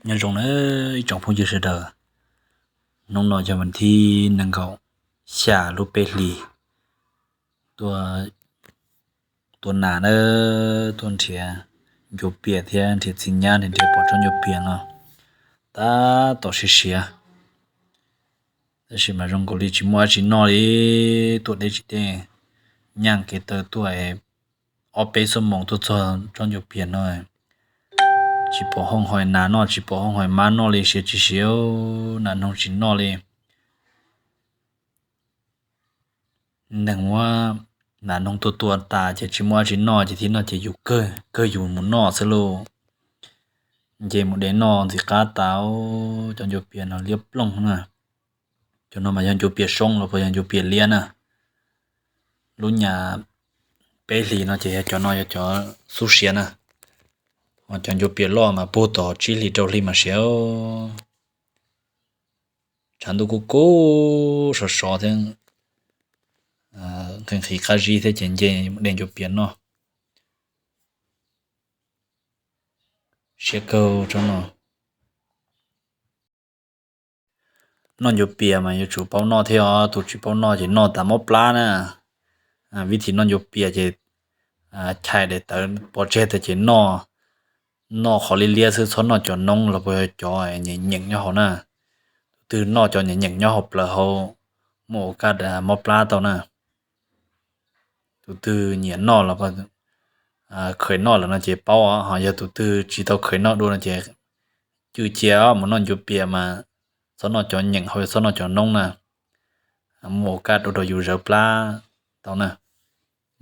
Nyob zoo na ib tsoom phooj ywg sawv daws, hnub no yog vas thib nees nkaum xya lub peb hlis, tua nas na, tuaj nrhiav ncuav pias thiab nrhiav txiv nyab, nrhiav nrhiav pom tsob ncuav pias no tab tom siav siav, tab sis mas zoo nkaus li tsis muaj dab tsi noj li, tuaj deb tsis deb, nyaj kev taw tuaj ob peb xuab moos tuaj txog tsob ncuav pias no, tsis pom hooj hais nas noj, tsis pom hooj hais mab noj li, siav tsis siav, nas noog tsis noj li. Neeg muab nas noog tua tua tas ces tsis muaj dab tsi noj ces thiaj noj ces yus kawg kawg yus mus noj xwb lauj. Nce mus de noj ntxim qab tas, cov ncuav pias no liab ploog na. Cov no mas yog ncuav pias soob los puas yog ncuav pias liab na. Lub nyam peb hlis no ces yog cov no yog cov xub siav na. Ho cov ncuav pias loj mas puag tom tsib hlis rau hli mas siav. Tshav ntuj kub kub sov sov thiab nqhis nqhis qab zib thiab ces nce de ncuav pias noj. Siab kawg tsob no. Noj ncuav pias mas yuav tsum paub noj thiab os, tus tsis paub noj ces noj tas mob plab na. Vib thim noj ncuav pias ces chais daim tawv pov tseg tas ces noj, noj qhov liab liab xwb, txhob noj cov noob los puas yog cov nyeem nyeem nyob hauv na. Tus twg noj cov nyeem nyeem nyob hauv plaws hauv muaj ua kaj mob plab tau na. Tus twg nyiam noj los khwv noj lawm no ces paub, ho yog tus twg tsis tau khwv noj dua no ces cwj cia mus noj ncuav pias mas txhob noj cov nyeem hauv, txhob noj cov noob na, muaj ua kaj ua rau yus zawv plab tau na.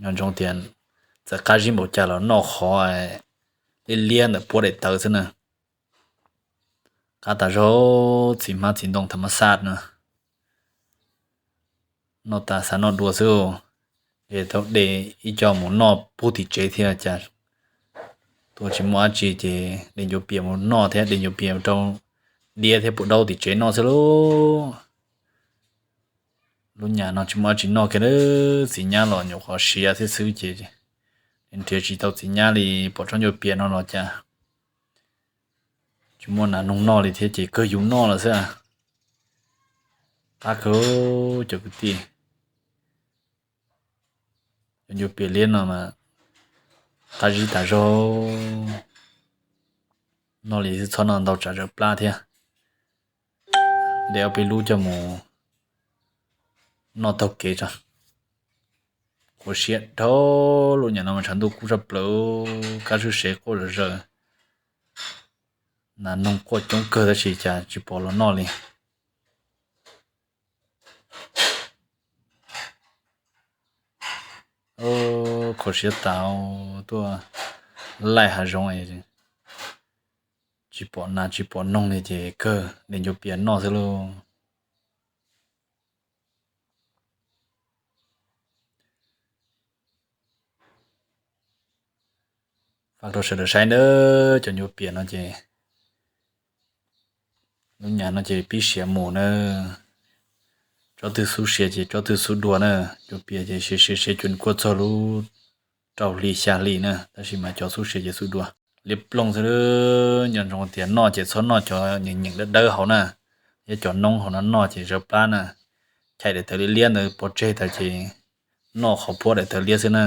Nyob zoo tias txawm qab zib npaum cas los noj qhov liab liab ntawm puab daim tawv xwb na. Qab tas zog, txiv hmab txiv ntoo tham mas xaj no. Noj tas xav noj dua xwb, es tau de ib co mus noj puag tim tsev thiab cas. Tuaj tsis muaj dab tsi ces de ncuav pias mus noj thiab de ncuav pias rau diab thiab puas daub tim tsev noj xwb lauj. Lub nyam no tsis muaj dab tsi noj kiag, txiv nyab los nyuam qhuav siav thiab xwb ces nrhiav tsis tau txiv nyab li, pom tsob ncuav pias no los cas tsis muaj nas noog noj li thiab ces kawg yus noj lawm xwb. Qab kawg cov kwv tij, cov ncuav pias liab no mas qab zib tas zog, noj li xwb txhob noj ntau tsam zawv plab thiab. De ob peb lub coj mus noj taug kev tso. Qhuav siab dhau, lub nyam no mas tshav ntuj kub tshaj plaws, kab swb sev quaj zom zaws, nas noog quaj coob kawg tab sis cas tsis pom los noj li. Qhuav siab tas, tuaj laij hav zoov tsis pom nas tsis pom noog li ces kawg de ncuav pias noj xwb lauj. Faj rau sawv daws saib nawb, cov ncuav pias no ces lub nyam no ces pib siav mus na. Tsob twg xub siav ces tsob twg xub dua na. Ncuav pias ces siav siav siav cuag kuaj txog lub rau hli xya hli na, tab sis mas cov xub siav ces xub dua. Liab ploog xwb, nco ntsoov tias noj ces txhob noj cov nyeem nyeem dawb dawb hauv na, thiab cov noob hauv no noj ces zawv plab na. Chais daim tawv liab liab ntawd pov tseg tas ces noj qhov puab daim tawv liab xwb na.